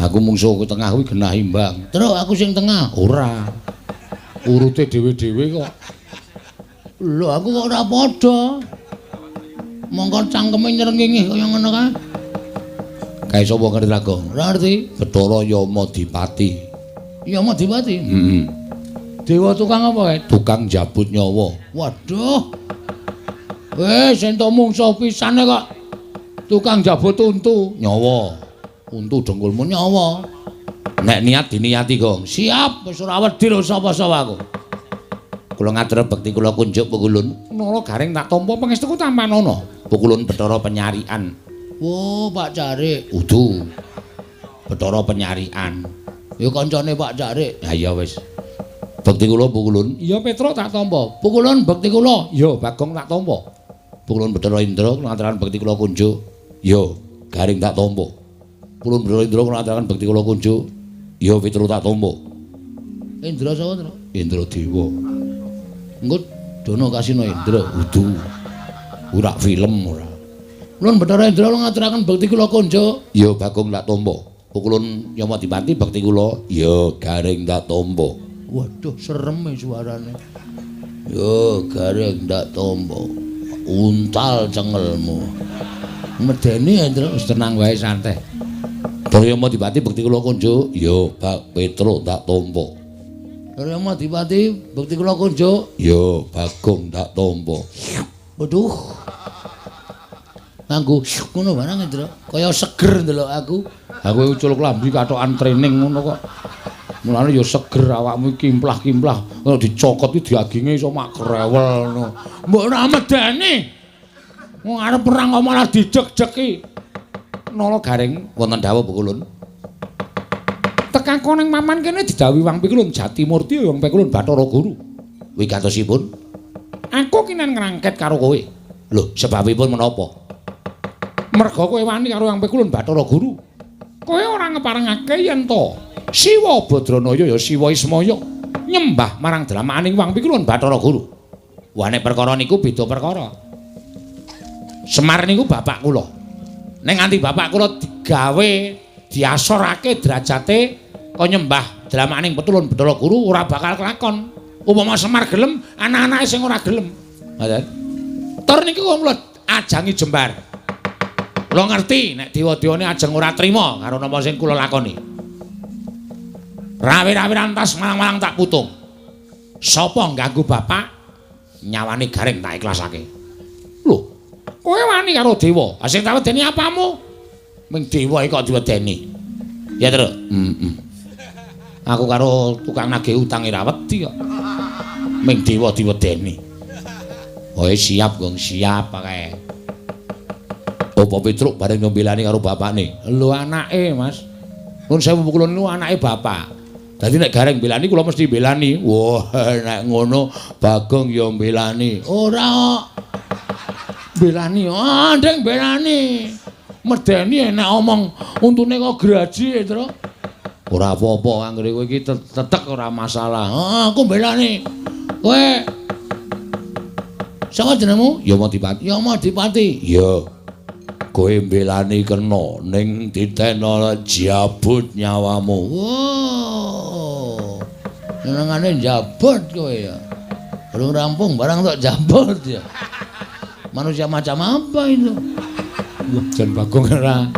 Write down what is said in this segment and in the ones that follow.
Aku mungsuh ku tengah kuwi genah imbang. Terus aku sing tengah. Ora. Urute dhewe-dhewe kok. Lho aku kok ora padha. Mongko cangkeme nyrengenge kaya ngono kae. Kae sapa ngerti Bagong? Ora ngerti. Bathara Yamadipati. Yamadipati? Heeh. Dewa tukang apa kae? Tukang jabut nyawa. Waduh. Wis entuk mungsuh pisane kok. Tukang jabut untu nyawa. Untu dengkulmu nyawa. Nek niat diniati, Gong. Siap, wis ora wedi lho sapa-sapa aku. Kula ngatur bekti kula kunjuk Pukulun. Nala Gareng tak tampa pangestuku tampanana. Pukulun Bathara Penyarikan. Oh, Pak Carik. Udu. Bathara Penyarikan. Ya kancane Pak Carik. Ha iya wis. Bekti kula Pukulun. Iya Petruk tak tampa. Pukulun bekti kula. Iya Bagong tak tampa. Pukulun Bathara Indra kula ngaturaken bekti kula kunjuk. Iya Garing tak tampa. Pukulun Bathara Indra kula ngaturaken bekti kula kunjuk. Iya Petruk tak tampa. Indra sapa, Tru? Indra Dewa. Engko dono kasino Indra. Udu. Ora film ora. Pukulun Bathara Indra kula ngaturaken bekti kula kunjuk. Iya Bagong tak tampa. Pukulun Yamadipati bekti kula. Iya Garing tak tampa. Waduh, serem suarane. Yo, Gareng tak tampa. Untal cengelmu. Medeni Indra, wis tenang wae santai. Bathara Yamadipati bekti kula kunjuk. Yo, Bak Petruk tak tampa. Bathara Yamadipati bekti kula kunjuk. Yo, Bagong tak tampa. Waduh. Nganggo ngono barang Indra, kaya seger ndelok aku. Aku ucul klambi katokan training ngono kok. Mulane ya seger awakmu iki kimplah-kimplah, kalau dicokot iki daginge iso mak krewel ngono. Mbok ora medeni. Wong arep perang kok malah dijek-jeki. Nala Gareng wonten dawuh Pukulun. Tekako ning paman kene didhawuhi Wang Pikulun Jatimurti Wang Pikulun Bathara Guru. Wigatosipun aku kinen ngrangket karo kowe. Lho, sebabipun menapa? Merga kowe wani karo Wang Pikulun Bathara Guru. Kowe ora ngeparengake yen to Siwa Badranaya ya Siwa Ismaya nyembah marang dramaaning Wang Pikulun Bathara Guru. Wah nek perkara niku beda perkara. Semar niku bapak kula. Nek nganti bapak kula digawe diasorake derajate kok nyembah dramaaning Petulun Bathara Guru ora bakal kelakon. Upama Semar gelem, anak-anake sing ora gelem. Ngoten. Tur niku kula ajangi jembar. Kula ngerti nek dewa-dewane ajeng ora trima karo napa sing kula lakoni. Rawe-rawe rantas malang-malang tak putung. Sapa ngganggu bapak nyawane Gareng tak ikhlasake. Lho, kowe wani karo dewa. Ha sing tak wedeni apamu? Ming dewa iki kok diwedeni. Ya, Tru. Heeh. Aku karo tukang nagih utang ora wedi kok. Ming dewa diwedeni. Oh, siap, Gong, siap kae. Apa Petruk bareng ngembelani karo bapakne? Lho anake, Mas. Nuwun sewu kula niku anake bapak. Dadi nek Gareng mbelani kula mesti mbelani. Wah, nek ngono Bagong ya mbelani. Ora kok. Mbelani, ah ndeng mbelani. Medeni nek omong untune kok graji, Tru. Ora apa-apa, anggere kowe iki tetek ora masalah. Heeh, aku mbelani. Kowe sapa jenengmu? Yamadipati. Yamadipati. Iya. Kowe mbelani kena ning ditena jabut nyawamu. Wow. Senengane jabut kowe ya. Belum rampung barang tok jabut ya. Manusia macam apa itu? Wah, jan Bagong ora.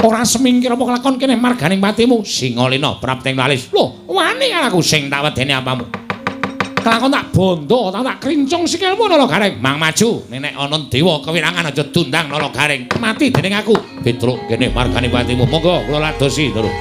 Ora semingkir apa kelakon kene marganing patimu. Singalena prapting lalis. Lho, wani aku sing tak wedeni apamu. Kelakon tak bondo, tak krincung sikilmu Nala Gareng. Mang maju, nek ana dewa kewirangan aja dundang Nala Gareng. Mati dening aku. Petruk kene margane patimu. Monggo kula ladosi, Ndoro.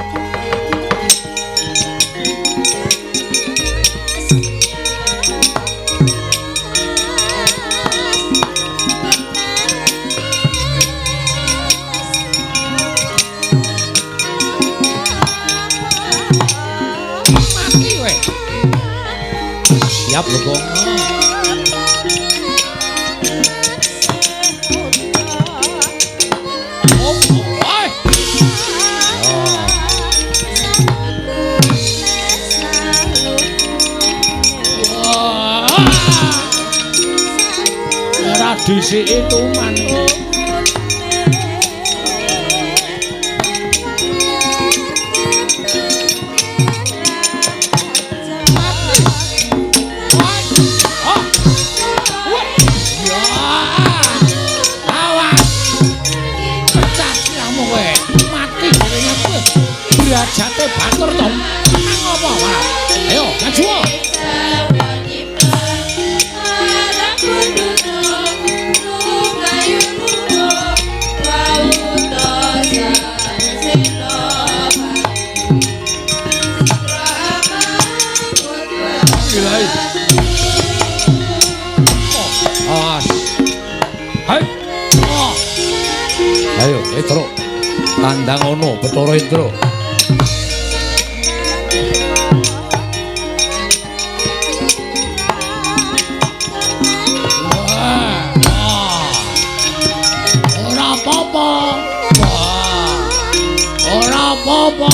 Mati kowe. Siap lho, Gong. Ora disiki tuman. Tandang ono Bathara Indra. Ora apa-apa. Ora apa-apa.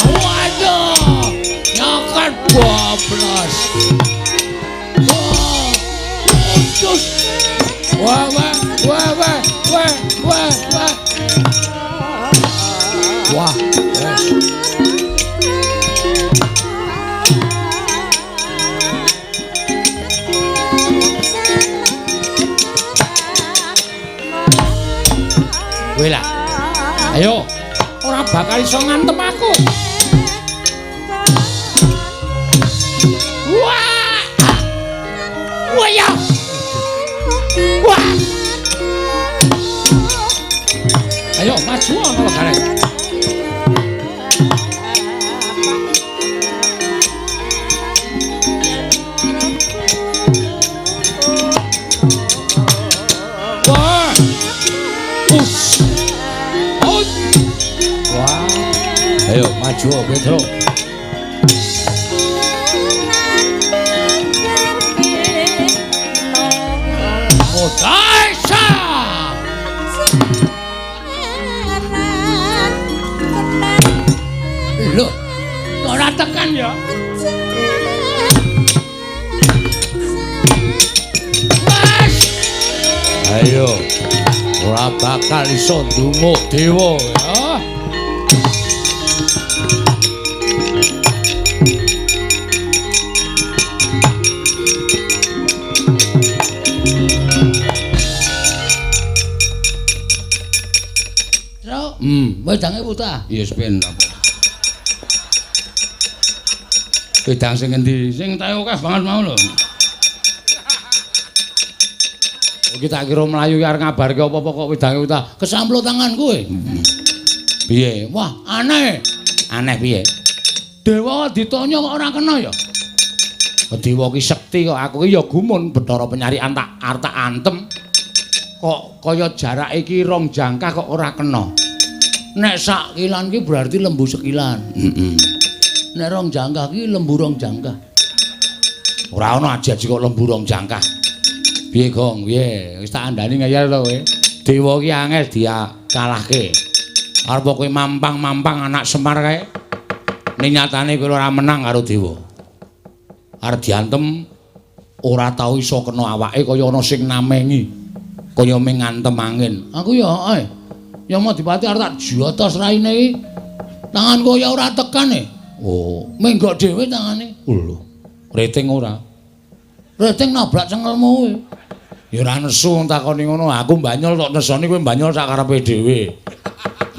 Waduh. Nyokan bablas. Wah, wah, wah, wah, wah, wah, wah. Wah, wes. Kowe lah. Ayo, ora bakal iso ngantem aku. Wah! Wah ya. Wah. Ayo maju ana Gareng. Wah. Us. Ut. Wah. Ayo maju Petro. Daisa. Loh, kok ora tekan ya? Mas. Ayo. Ora bakal iso ndunguk dewa ya. Wedange putah. Ya wis ben apa. Wedang sing endi? Sing tae akeh banget mau lho. Iki tak kira mlayu arep ngabarke apa-apa kok wedange putah. Kesamplo tangan kowe. Piye? Wah, aneh. Aneh piye? Dewa ditanya kok ora kena ya? Dewa ki sekti kok aku ki ya gumun Bathara Penyarikan tak arep tak antem. Kok kaya jarak iki rong jangkah kok ora kena. Nek sak kilan ki berarti lembu sekilan. Heeh. Nek rong jangkah ki lembu rong jangkah. Ora ana aji-aji kok lembu rong jangkah. Piye, Gong? Piye? Wis tak andani ngeyel to kowe. Dewa ki angel dikalahke. Arep kowe mampang-mampang anak Semar kae. Ning nyatane kowe ora menang karo dewa. Arep diantem ora tau iso kena awake kaya ana sing namengi. Kaya ming ngantem angin. Aku ya heeh. Ya Madipati arep tak jotos raine iki. Tanganku ya ora tekan e. Oh, menggok dhewe tangane. Lho, rating ora. Rating nabrak cengelmu kowe. Ya ora nesu wong takoni ngono. Aku banyol tok nesoni kowe banyol sak karepe dhewe.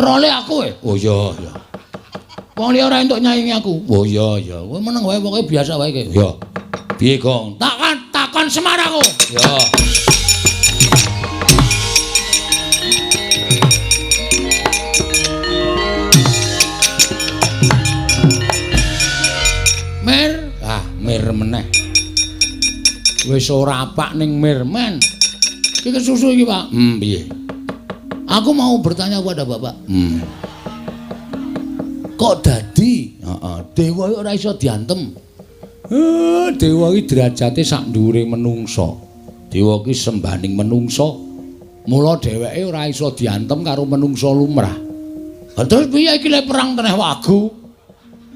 Role aku e. Oh iya, iya. Wong liya ora entuk nyaingi aku. Oh iya, iya. Kowe meneng wae pokoke biasa wae iki. Ya. Piye, Gong? Takon, takon Semar aku. Ya. Mir, ah mir meneh. Wis ora apak ning mir men. Iki kesusu iki, Pak. Piye? Aku mau bertanya kepada Bapak. Kok dadi? Heeh, dewa ora iso diantem. Dewa iki derajate sak dhuwure menungsa. Dewa iki sembaning menungsa. Mula dheweke ora iso diantem karo menungsa lumrah. Lah terus piye iki lek perang teneh wagu?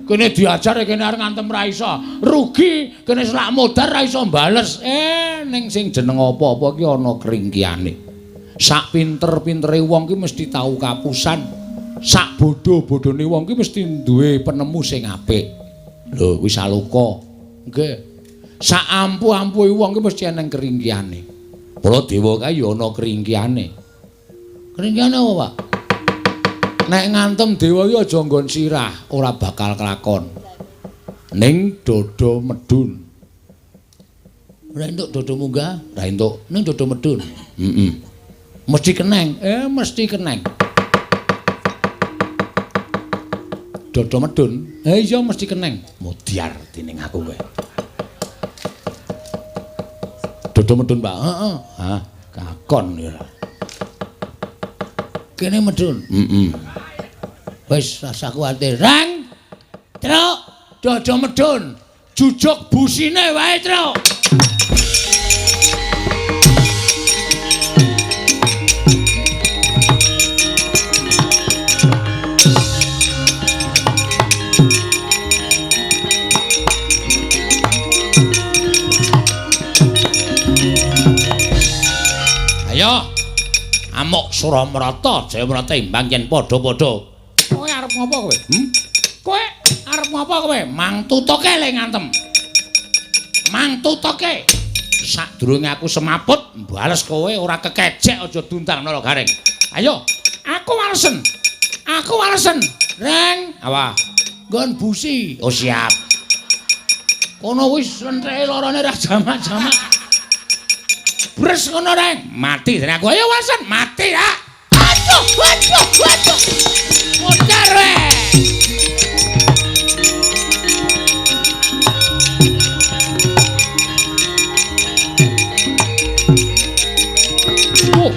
Kene diajar kene arep ngantem ra iso. Rugi, kene selak modar ra iso bales. Ning sing jeneng apa-apa ki ana kringkiyane. Sak pinter-pintere wong ki mesti tau kapusan. Sak bodho-bodhone wong ki mesti duwe penemu sing apik. Lho, kuwi saloka. Nggih. Sak ampuh-ampuhe wong ki mesti eneng kringkiyane. Mula dewa kae ya ana kringkiyane. Kringkiyane apa, Pak? Nek ngantem dewa iki aja nggon sirah, ora bakal kelakon. Ning dodo medun. Ora entuk dodo munggah, ora entuk. Ning dodo medun. Heeh. Mesti keneng. Mesti keneng. Dodo medun. Iya mesti keneng. Mudyar dening aku kowe. Dodo medun, Pak. Heeh. Hah, kakon ya. Kene medun. Heeh. Wis rasa kuwatir. Rang. Truk, dodo medun. Jujuk busine wae, Truk. Ayo. Amuk Suramrata, Jayamrata imbang yen padha-padha. Kowe arep ngopo kowe? Kowe arep ngopo kowe? Mang tutuke le ngantem. Mang tutuke. Sadurunge aku semaput, mbales kowe ora kekejek aja dundang Nala Gareng. Ayo, aku walesen. Aku walesen. Reng, awa. Nggon busi. Oh siap. Kono wis lentreke lorone ra jamak-jamak. Bres ngono Reng, mati dene aku. Ayo walesen, mati ya. Aduh, aduh, aduh. Modar we. Oh.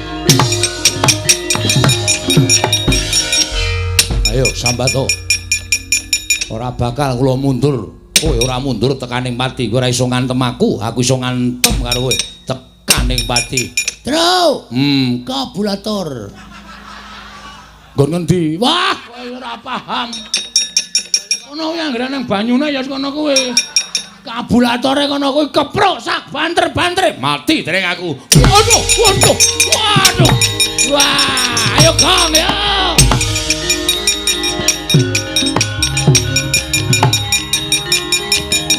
Ayo sambato. Ora bakal kula mundur. Kowe ora mundur tekaning pati. Kowe ora iso ngantem aku, aku iso ngantem karo kowe. Tekaning pati. Truk. Kabulator. Nggon ngendi? Wah, kowe ora paham. Kono kuwi anggere nang banyune ya kono kuwi. Kabulatore kono kuwi keprok sak banter-bantere. Mati dereng aku. Waduh, waduh. Waduh. Wah, ayo Kang ya.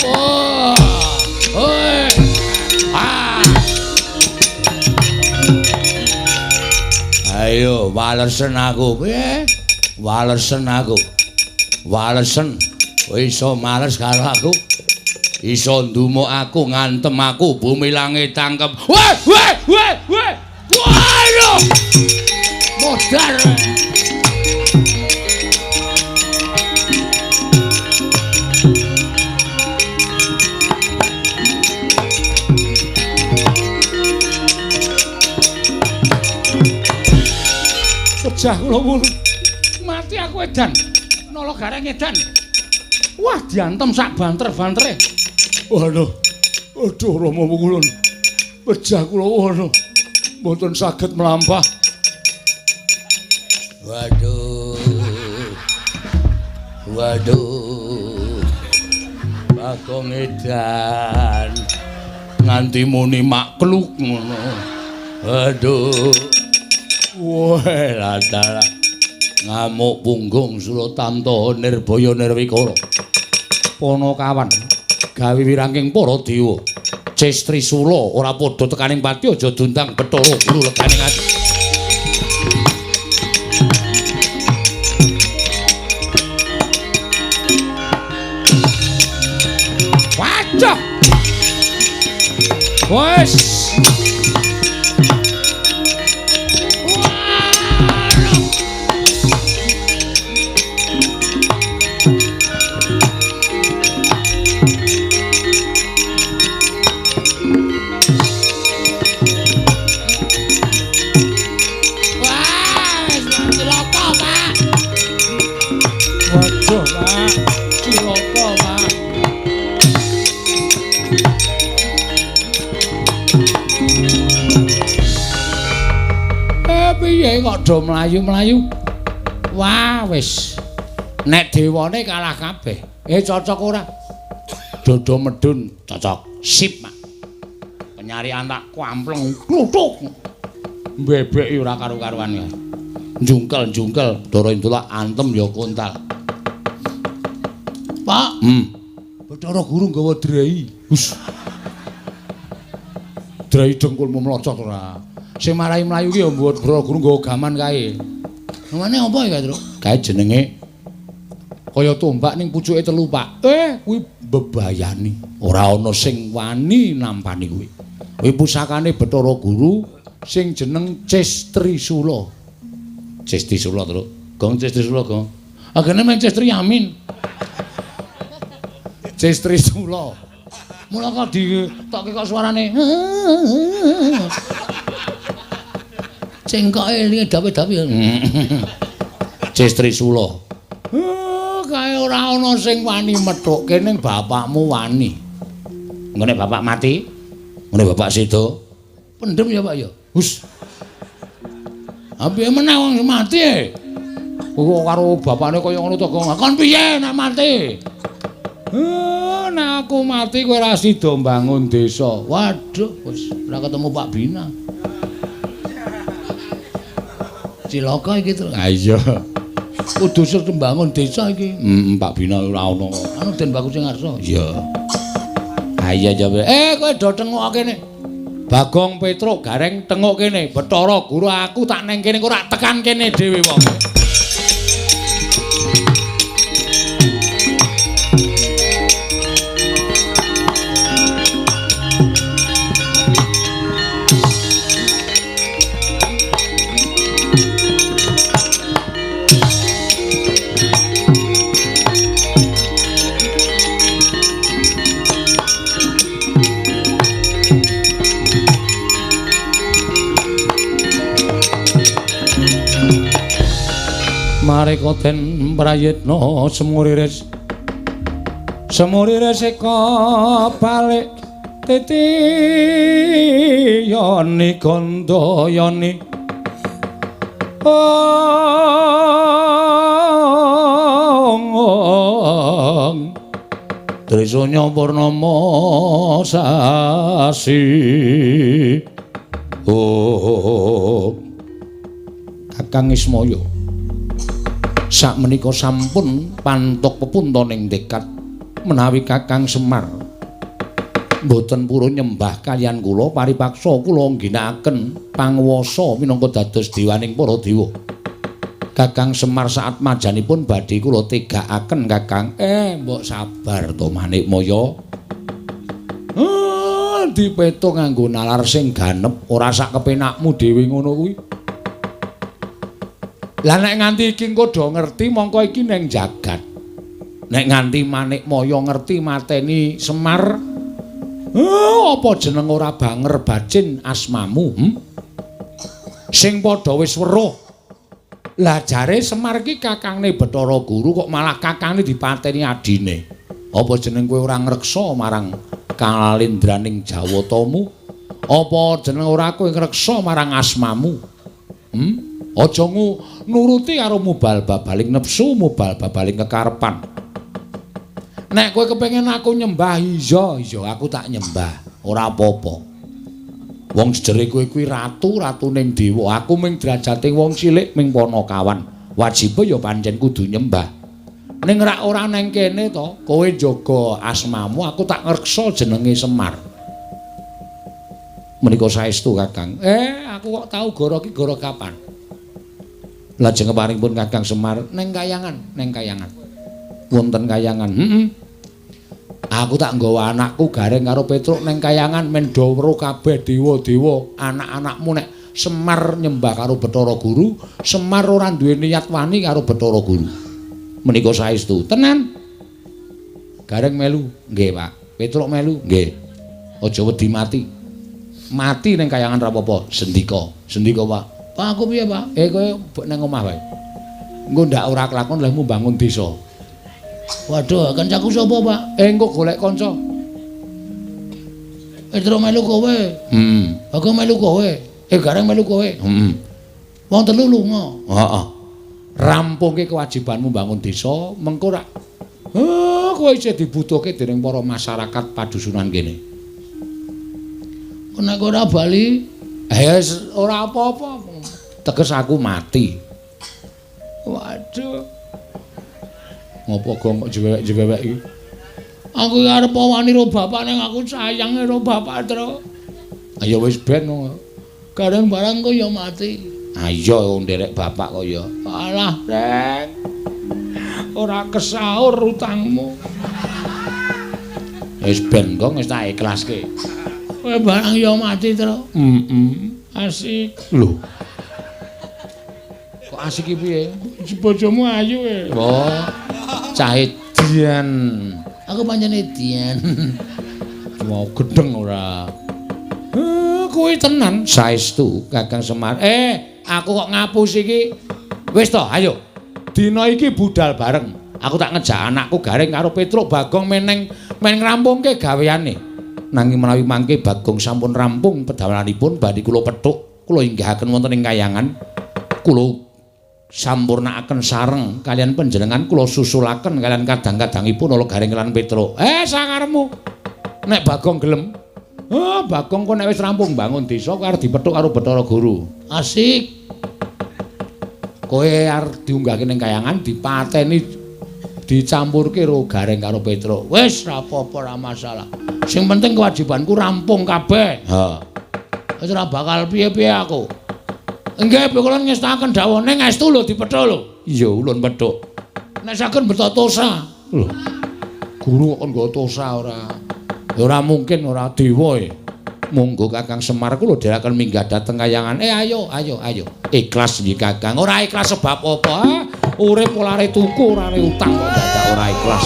Wah. Hoi. Ah. Ayo walesen aku. Piye? Walesen aku. Walesen. Kowe iso males karo aku. Iso ndumuk aku, ngantem aku, bumi langit tangkep. Weh, weh, weh, weh. Waduh. Modar. Pecah kula ngono. Mati aku edan. Nala Gareng edan. Wah, diantem sak banter-bantere. Waduh. Aduh Rama Wulun. Pecah kula ngono. Mboten saged mlampah. Waduh. Waduh. Bagong edan. Nganti muni makluk ngono. Aduh. Wah, dalah. Ngamuk punggung Suratamta Nirbaya Nirwikara. Panakawan gawe wirangking para dewa. Ces Trisula ora padha tekaning pati aja dundang Bathara Guru leganing ati. Waduh. Wes. Piye kok do mlayu-mlayu? Wah, wis. Nek dewane kalah kabeh. Cocok ora? Dodo medun cocok. Sip, Mak. Penyarian tak kampleng kluthuk. Mbebeki ora karu-karuan ya. Jungkel-jungkel Dara Indula antem ya kontal. Pak, Bathara Guru nggawa drei. Hus. Drei dengkulmu mlocot ora. Sing marai mlayu ki ya mbok Bathara Guru nggawa gaman kae. Namane apa ya, Truk? Kae jenenge kaya tombak ning pucuke telu, Pak. Kuwi bebayani. Ora ana sing wani nampani kuwi. Kuwi pusakane Bathara Guru sing jeneng Ces Trisula. Ces Trisula, Truk. Gong Ces Trisula, Gong. Agene men Ces Triamin. Ces Trisula. Mula kok ditokke kok suarane. Cengkoke elinge dawe-dawe. Cis Trisula. Kae ora ana sing wani methukke ning bapakmu wani. Ngene bapak mati, ngene bapak seda. Pendem ya, Pak ya. Hus. Ha piye meneh wong mati e? Kok karo bapakne kaya ngono to, Gong. Kon piye nek mati? Nek aku mati kowe ora sida mbangun desa. Waduh, wis ora ketemu Pak Bina. Cilaka iki to. Ha iya. Kudu sing mbangun desa iki. Heeh, Pak Bina ora ono. Anu Den Bagus sing ngarsa. Iya. Ha iya ya. Kowe do tengok kene. Bagong Petruk Gareng tengok kene. Bathara Guru aku tak neng kene kok ora tekan kene dhewe wong. Mareka den prayitna semuriris semuriris eka balik titi yoni gandayani ong Trisanya purnama sasi. Oh Kakang Ismaya sakmenika sampun pantuk pepunta ning dekat menawi Kakang Semar mboten purun nyembah kaliyan kula paripaksa kula ngginakaken panguwasa minangka dados dewaning para dewa. Kakang Semar saat majanipun badhe kula tegakaken Kakang. Mbok sabar to Manikmaya. Dipetung nganggo nalar sing ganep ora sak kepenakmu dhewe ngono kuwi. Lah nek nganti iki engko do ngerti mongko iki ning jagat. Nek nganti Manikmaya ngerti mateni Semar, apa jeneng ora banger bacin asmamu? Sing padha wis weruh. Lah jare Semar iki kakangne Bathara Guru kok malah kakangne dipateni adine. Apa jeneng kowe ora ngreksa marang kalindraning Jawatamu? Apa jeneng ora kowe ngreksa marang asmamu? Aja nuruti karo mubal babaling nepsu, mubal babaling kekarepan. Nek kowe kepengin aku nyembah, iya, iya aku tak nyembah, ora apa-apa. Wong jejere kowe kuwi ratu, ratuning dewa. Aku ming derajate wong cilik ming panakawan. Wajibe ya pancen kudu nyembah. Ning rak ora neng kene to, kowe njaga asmamu, aku tak ngreksa jenenge Semar. Menika saestu Kakang. Aku kok tau goro iki goro kapan? Lajeng keparingipun Kakang Semar neng kayangan, neng kayangan. Wonten kayangan. Heeh. Aku tak nggawa anakku Gareng karo Petruk neng kayangan men do weruh kabeh dewa-dewa anak-anakmu nek Semar nyembah karo Bathara Guru, Semar ora duwe niat wani karo Bathara Guru. Menika saestu. Tenan. Gareng melu, nggih, Pak. Petruk melu, nggih. Aja wedi mati. Mati neng kayangan ra apa-apa, sendika. Sendika, Pak. Pak aku piye, Pak? Kowe nang omah wae. Engko ndak ora kelakon lehmu bangun desa. Waduh, kancaku sapa, Pak? Engko golek kanca. Terus melu kowe. Heeh. Aku melu kowe. Gareng melu kowe. Heeh. Wong telu lunga. Heeh. Rampungke kewajibanmu bangun desa, mengko rak kowe isih dibutuhke dening para masyarakat padusunan kene. Nek ora bali, ora apa-apa. Teges aku mati. Waduh. Ngopo gong kok jewek-jewek iki? Aku arep wani ro bapak ning aku sayang ro bapak, Tru. Ayo wis ben. Gareng barang kok ya mati. Ayo nderek bapak kok ya. Alah, Reng. Ora kesaur utangmu. Wis ben kok wis tak ikhlaske. Kowe barang ya mati, Tru. Heeh. Asik. Lho. Kok asik iki piye? Bojomu ayu e. Oh. Cah edian. Aku pancen edian. Mau gedeng ora. Kuwi tenan saestu Kakang Semar. Aku kok ngapusi iki. Wis to, ayo. Dina iki budal bareng. Aku tak ngejak anakku Gareng karo Petruk Bagong meneng men ngrampungke gaweane. Nanging menawi mangke Bagong sampun rampung pedamelanipun badhe kula pethuk, kula inggahaken wonten ing kayangan. Kula sampurnakaken sareng kaliyan panjenengan, kula susulaken kaliyan kadang-kadangipun ala Gareng lan Petruk. Sakarepmu. Nek Bagong gelem. Oh, Bagong kok nek wis rampung bangun desa kok arep dipethuk karo Bathara Guru. Asik. Kowe arep diunggahke ning kayangan dipateni dicampurke karo Gareng karo Petruk. Wis ora apa-apa, ora masalah. Sing penting kewajibanku rampung kabeh. Ha. Wis ora bakal piye-piye aku. Nggih, kula ngestaken dawuh ning estu lho dipethuk lho. Iya, ulun pethuk. Nek saged beto tosa. Lho. Guru kok nggo tosa ora? Ya ora mungkin ora dewa e. Monggo Kakang Semar kula dherekaken minggah dhateng kayangan. Ayo, ayo, ayo. Ikhlas nggih Kakang. Ora ikhlas sebab apa? Urip ora tuku, ora utang kok dadak ora ikhlas.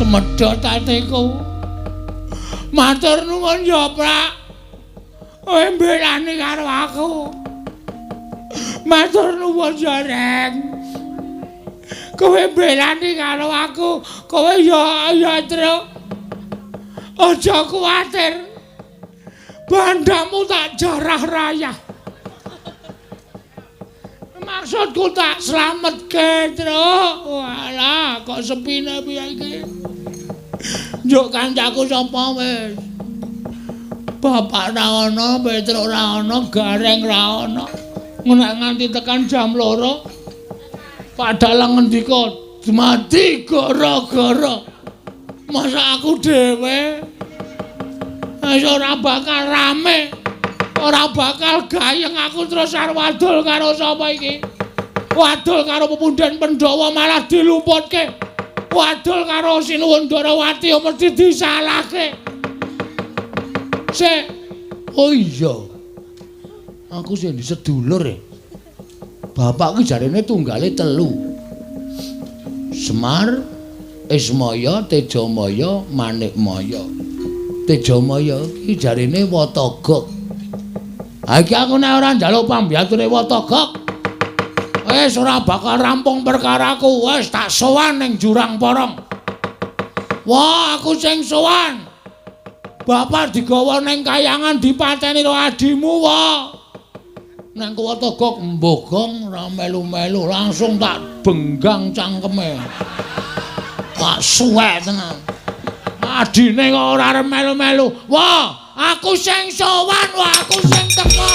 Medhot atiku. Matur nuwun ya, Prak. Kowe mbelani karo aku. Matur nuwun ya, Reng. Kowe mbelani karo aku. Kowe ya ya, Truk. Aja kuwatir. Bandamu tak jarah rayah. Maksudku tak slametke, Truk. Walah, kok sepine piye iki? Njuk kancaku sapa wis? Bapak ra ono, Petruk ra ono, Gareng ra ono. Nek nganti tekan jam 2, Pak Dalang ngendika, "Mati gara-gara." Masa aku dhewe wis ora bakal rame, ora bakal gayeng aku terus arep wadul karo sapa iki? Wadul karo pepundhen Pandhawa malah diluputke. Wadul karo Sinuwun Ndarawati mesti disalahke. Sik. Oh iya. Aku sing di sedulur e. Bapak ki jarene tunggale 3. Semar, Ismaya, Tejamaya, Manikmaya. Tejamaya ki jarene Watagok. Ha iki aku nek ora njaluk pambiyature Watagok, wis ora bakal rampung perkaraku. Wis tak sowan ning Jurang Porong. Wah, aku sing sowan. Bapak digawa ning kayangan dipateni karo adimu, wah. Nang Watagok mbogong ora melu-melu, langsung tak benggang cangkeme. Tak suwek tenan. Adine kok ora arep melu-melu. Wah, aku sing sowan, wah aku sing teko.